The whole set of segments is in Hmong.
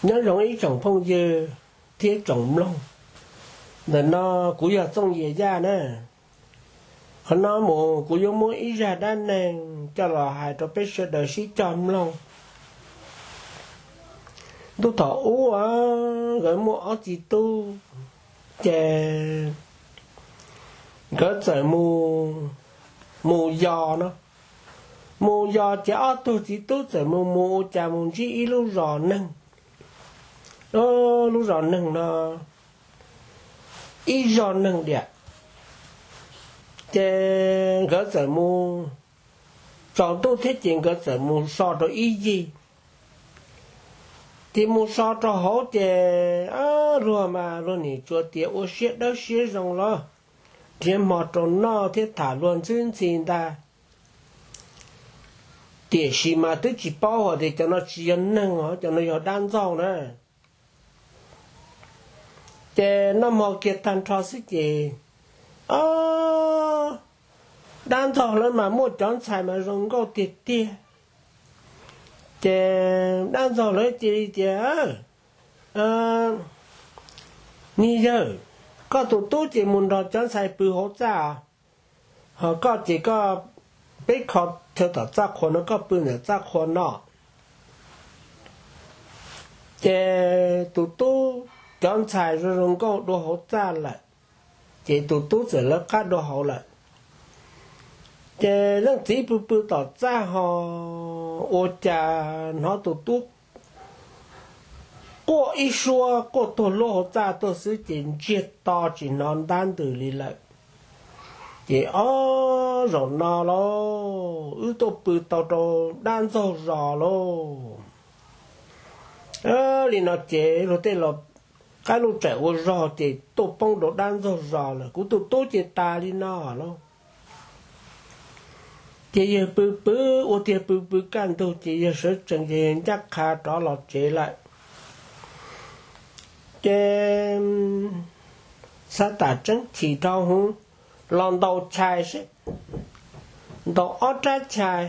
Nyob zoo ib tsoom phooj ywg thiab tsoom mloog, ntawm no kuv yog Txooj Yias Yaj na. Qhov no mus kuv yuav muab ib zaj dab neeg coj los hais rau peb sawv daws sib cog mloog. Ntuj thaum ub, nkawd muaj ob txiv tub, ces nkawd txawm mus, mus yos no. Mus yos ces ob tug txiv tub txawm mus mus ua cas mus ntsib ib lub zos neeg. Lub zos neeg no ib zos neeg diam. Ces nkawd txawm mus, tsaus ntuj thiab ces nkawd txawm mus so rau ib yig. Ces mus so rau hauv ces luag mas luag nim tsuas tias ua siab dawb siab zoo los nrhiav hmo rau noj thiab tham luag ntxwb ntxhi ntag. Tiam sis mas twb tsis paub hais tias cov no tsis yog neeg os, cov no yog dab ntxaug na. Ces noj hmo kiag tag nrho xwb ces, o, dab ntxaug lawv mas muaj cov ntxhais mas zoo nkauj tiag tiag. Ces dab ntxaug lawv cia li tias, Niag yawg, koj tus tub ces mus nrog cov ntxhais pw hauv txaj, ho koj ces koj, peb kho chaw tom txaj qhua no, koj pw ntawm txaj qhua no. Ces tus tub, cov ntxhais zoo zoo nkauj dua hauv txaj lawm, ces tus tub txawm lawv qab dua hauv lawm. Ces leej txiv pw pw tom txaj ho ua cas hnov tus tub quaj ib suab quaj tuag lub hauv txaj tuaj xwb ces ntsiag to tsis hnov ntab ntws li lawm. Ces, o, zaum no lauj, wb tuaj pw tau rau dab ntxaug zos lauj. Li no ces luag tej los qaib luj tsaim ua zog ces tuaj poob rau dab ntxaug zos lawm, kuv tus tub ces tas li no lauj. Ces yawg pw pw ua tiag pw pw kaj ntug ces yawg sawv tsees ces yawg ncaj qha rov los tsev lawm. Ces xav tas tseeb chim dhau hwv los ntaus chais seb, ntaus ob rab chais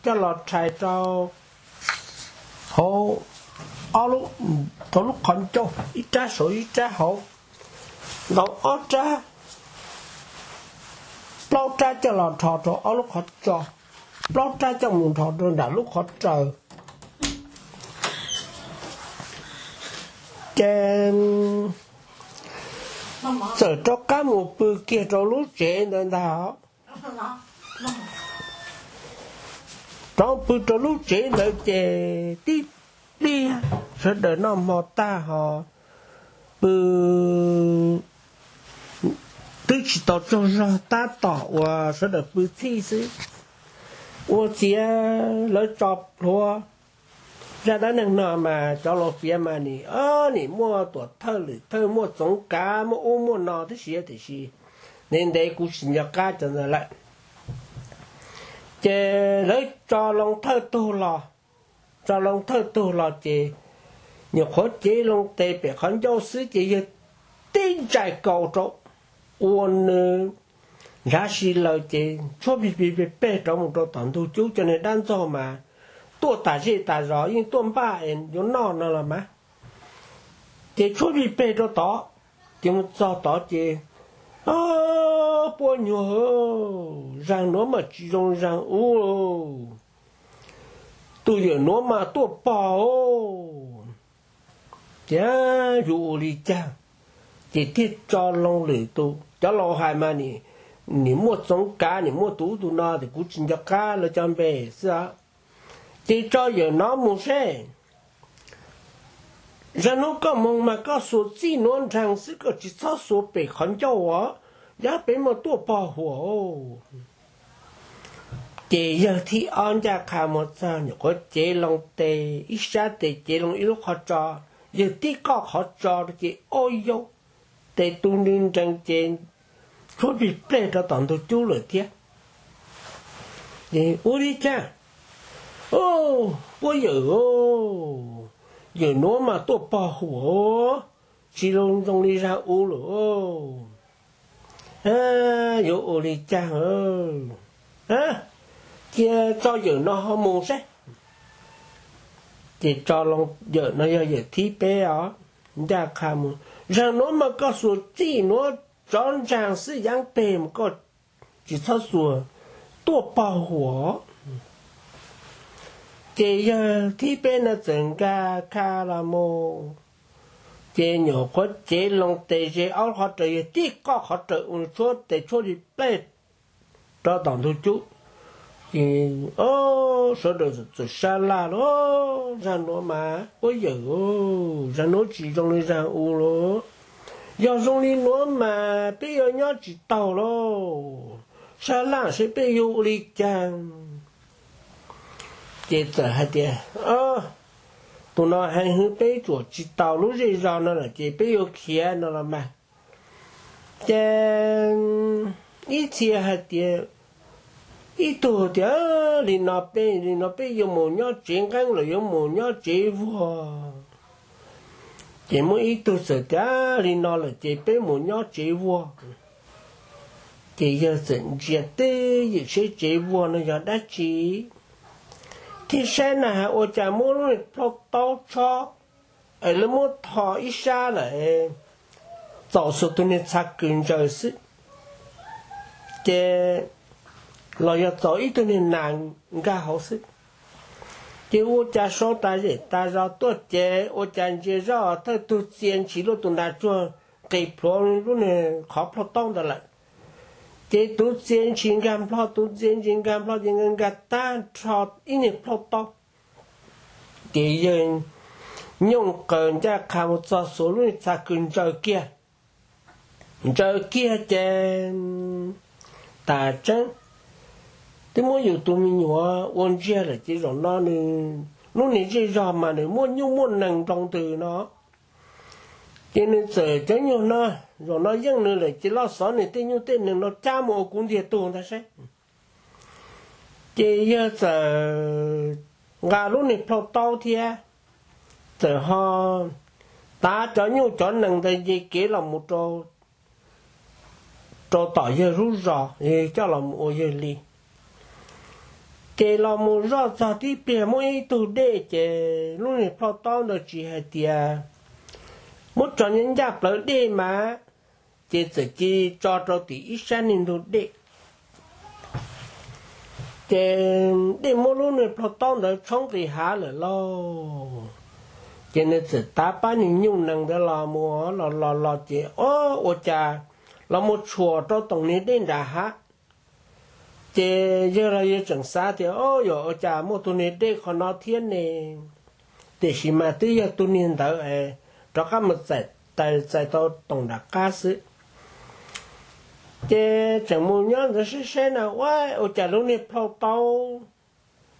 coj los rhais rau hauv, rau lub qhov ncauj, ib rab saum ib rab hauv, ntaus ob rab, plaub rab coj los rho rau ob lub qhov tso, plaub rab coj mus nrho rau nram lub qhov raws. Ces txawm rov qab mus pw kiag rau lub tsev ntawd ntag. Rov pw rau lub tsev ntawd ces tib pliag sawv daws noj hmo tag ho pw, twb tsis tau tsaug zog tab tom uas sawv daws pw txhij xwb. Ua ciav lawv tso plhuav. Zaj dab neeg no mas cov laus piav mas nim, nim muaj tuam thawj lwm thawj, muaj txoov kav, muaj ub muaj no tib si, tiam sis ntev ntev kuv tsis nco qab cov ntawd lawm. Ces lawv tso loo thawj tug los, tso loo thawj tug los ces nyuam qhuav cev loo tes pem qhov ncauj xwb ces yawg tib ntsais kaus rau, ua nws nrhav si lawm ces tshuab pig pig peg peg rov mus rau tom ntug cub, cov niag dab ntxaug mas tuaj tas zej tas zos yeej tuaj npaj es yuav noj no los mas. Ces tshuab pig peg rau tod, ces mus txog tod ces, o, puab nyuag, zaag nuav mas tsis zoo zaag ub, tus yawm nuav mas tuaj pog os. Ces yuav ua li caag, ces thiaj tso loo lwm tus. Cov laus hais mas nim muaj txoov kav, nim muaj tus ub tus no, tes kuv tsis nco qab lawv cov npe xwb. Ces tso yawm no mus seb. Zaag nub koj moog mas koj xuas txij nuav nraag xwb, koj tsis txhob xuas pem qhov ncauj os, yog peb muaj tuaj pog huam. Ces yawg thib ob ncaj qha mus txog nyuam qhuav cev loo tes ib sab tes, cev loo ib lub qhov tso, yawg tib qoj qhov tso ces ua yau, tes tu nreeg nreeg ces tshuab pig pleg rau tom ntug cub lawm thiab. Ces ua li caag, puab yawm, yawm nuav mas tuaj pog huam, tsis zoo li zaag ub lawm. Yuav ua li caag, cia tso yawm no ho mus seb. Ces tso loo yawm no yog yawm thib peb os, ncaj qha mus, Zaag nuav mas koj xuas txij nuav tsov ntsaag xwb, yaav peg mas koj tsis txhob xuas, tuaj pog huam. Ces yawg thib peb no txawm nkag kha los mus, ces nyuam qhuav cev loo tes ze aub qhov raws, yawg tib qoj qhov raws ua tshuab tes tshuab li plej rov tom ntug cub. Ces sawv daws txawm sab laj lauj, Zaag nuav mas puab yawm, zaag nuav tsis zoo li zaag u lauj. Yog zoo li nuav mas peb yuav nyob tsis taug lauj, sab laj seb peb yuav ua li caag. Ces txawm hais tias, Tus no heev hwv, peb tsuam tsis taus lub zej zog no lawm ces peb yuav khiav no los mas. Ces ib txhia hais tias, ib tug tias, Li no peb, li no peb yuav mus nyob tsev nqeeb lawm, yuav mus nyob tsev vuag. Ces muaj ib tug txawm tias, Li no lawm ces peb mus nyob tsev vuag. Ces yawg txawm ntsia teb ywm seb tsev vuag no yog dab tsi, thiaj saib na has ua cas muab lub niag plhaub taub tshob es lawv muab tho ib sab lawm, txaus xwb tus niag txha kws ntsaws xwb, ces los yog txaus ib tug niag nas nkag hauv xwb. Ces ua cas sau tas zej tas zos tuaj ces ua cas ntsia zoj thawj tug txia ntshis luaj tus nas tsuag nqis plhuav lub niag qhov plhaub taub ntawd lawm. Ces tus txia ntshis nkag nplho, tus txia ntshis nkag nplho ces nkag nkag tag nrho ib niag plhaub taub. Ces yawg nyooj qaws ncaj qha mus txog xuas lub niag txha kws ntsaws kiag, ntsaws kiag ces tas tseeb, twb muab yus tus me nyuam ua ntsiag lawm ces zaum no nws lub niag zej zog mas nws muaj nyuj muaj nees nploo ntws no. Ces nws txawm cov nyuag no, zaum no yeej nws lawm ces loj xov nws tej nyuj tej nees no cab mus ua kuv ntiag tug ntag saib. Ces yawg txawm nqa lub niag plhaub taub thiab, txawm ho tav cov nyuj cov nees ntawd nce kev los mus rau tom yawg lub zos, coj los mus ua yawg li. Ces los mus zoj txog tib pliag muaj ib tug dej ces lub niag plhaub taub ntawd tsis hais tias muab tso nyob ncaj plawv dej mas, ces txawm cia li tso rau tim ib sab niag ntug dej. Ces dej muab lub niag plhaub taub ntawd tshoob nqis hav lawm lauj. Ces nws txawm tav pab niag nyuj nees ntawd los mus los los los ces o, ua cas los mus tshuam rau toom niag dej nram hav. Ces yawg los yawg tseem xav tias, O, yog ua cas muaj tus niag dej qhov no thiab ne? Tiam sis mas twb yog tus niag ntawd es rov qab mus txais tau toom nram qab xwb. Ces tseem mus nyob ntawd saib saib na, ua, ua cas lub niag plhaub taub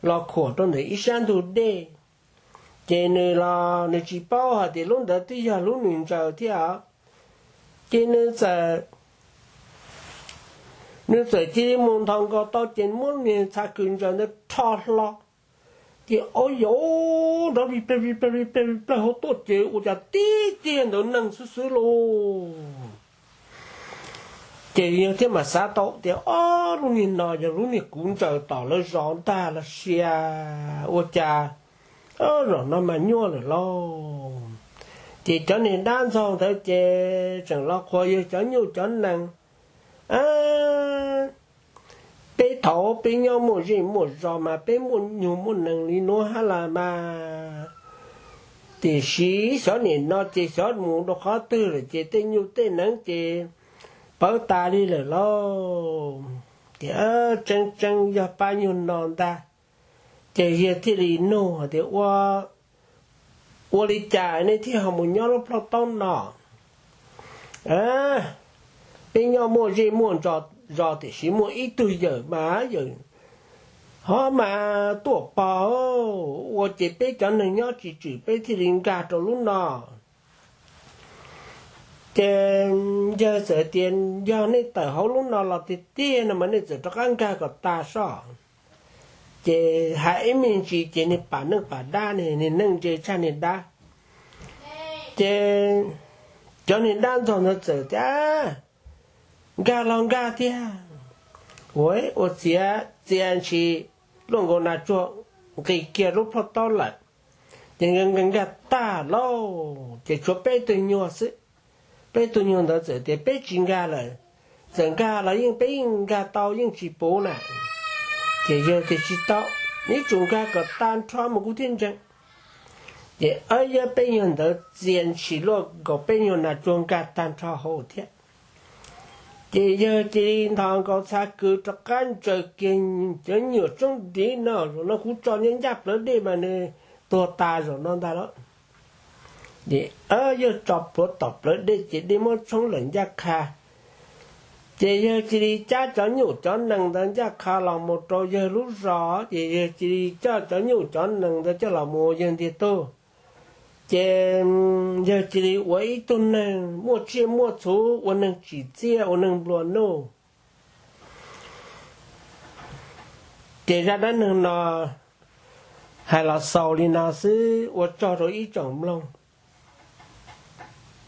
los khuam rau ntawm ib sab ntug dej. Ces nws los nws tsis paub hais tias lub ntawd twb yog lub nws ntsaws thiab os. Ces nws txawm, nws txawm cia li mus nthos nkaus tau ces muab niag txha kws ntsaws ntawd rho hlo. Ces o, yau, nrov vij plawg vij plawg vij plawg vij plawg hauv tuaj ces ua cas tib tiag ntawd neeg xwb xwb lauj. Ces yawg thiaj mam xav tau tias, O, lub niag no yog lub niag kuv ntsaws tom lawv zos ntag los sis ua cas, zaum no mas nyuaj lawm lauj. Ces cov niag dab ntxaug ntawd ces tseem los qhuas yawg cov nyuj cov nees. Peb thaum peb nyob muaj zej muaj zos mas peb muaj nyuj muaj nees li nuav hab las mas, tiam sis xyov nim no ces xyov mus rau qhov twg lawm ces tej nyuj tej nees ces pawv tas li lawm lauj. Ces tseeb tseeb yog pab nyuag no ntag. Ces yawg thiaj li nug hais tias, Ua li cas nej thiaj ho mus nyob lub plhaub taub no? Peb nyob muaj zej muaj zos tiam sis muaj ib tug yawm mas yawm ho mas tuaj pog, ua ces peb cov neeg nyob tsis tswm peb thiaj li nkag rau lub no. Ces yawg txawm tias, Yog nej tawm hauv lub no los tiag tiag no mas nej txawm rov qab nkag kom tag soj. Ces hais ib me ntsis ces niag pam neej pam dab ne, niag neej ntse tshaj niag dab. Ces cov niag dab ntxaug ntawd txawm tias, Nkag los nkag tiag. Ua, ua txiav txia ntshis luaj nkaus nas tsuag nqis kiag lub plhaub taub lawm. Ces nkag nkag nkag tag lauj, ces tshuav peb tug nyuag xwb. Peb tug nyuag ntawd txawm tias peb tsis nkag lawm, txawm nkag los yeej peb yeej nkag tau yeej tsis puv na. Ces yawg tias tsis tau, neb tsum nkag kom tag nrho mus kuv thiaj ntseeg. Ces ob yawg peb nyuag ntawd txias ntshis luaj nkaus peb nyuag nas tsuag nkag tag nrho hauv thiab. Ces yawg cia li nthos nkaus txha kws rov qab ntsaws kiag cov nyuam tsoob ntiv no, zaum no kuv tso nyob ncaj plawv dej mas nws tuag tas zaum no ntag lauj. Ces yawg tso plhuav tom plawv dej ces dej muab tshoob lawm ncaj qha. Ces yawg cia li cab cov nyuj cov nees ntawd ncaj qha los mus rau yawg lub zos, ces yawg cia li coj cov nyuj cov nees ntawd coj los mus yawg ntiag tug. Ces yawg cia li ua ib tug neeg muaj tsiaj muaj txhu, ua neeg tsim txiaj, ua neeg nplua nuj. Ces zaj dab neeg no hais los xaus li no xwb, ua tsaug rau ib tsoom mloog.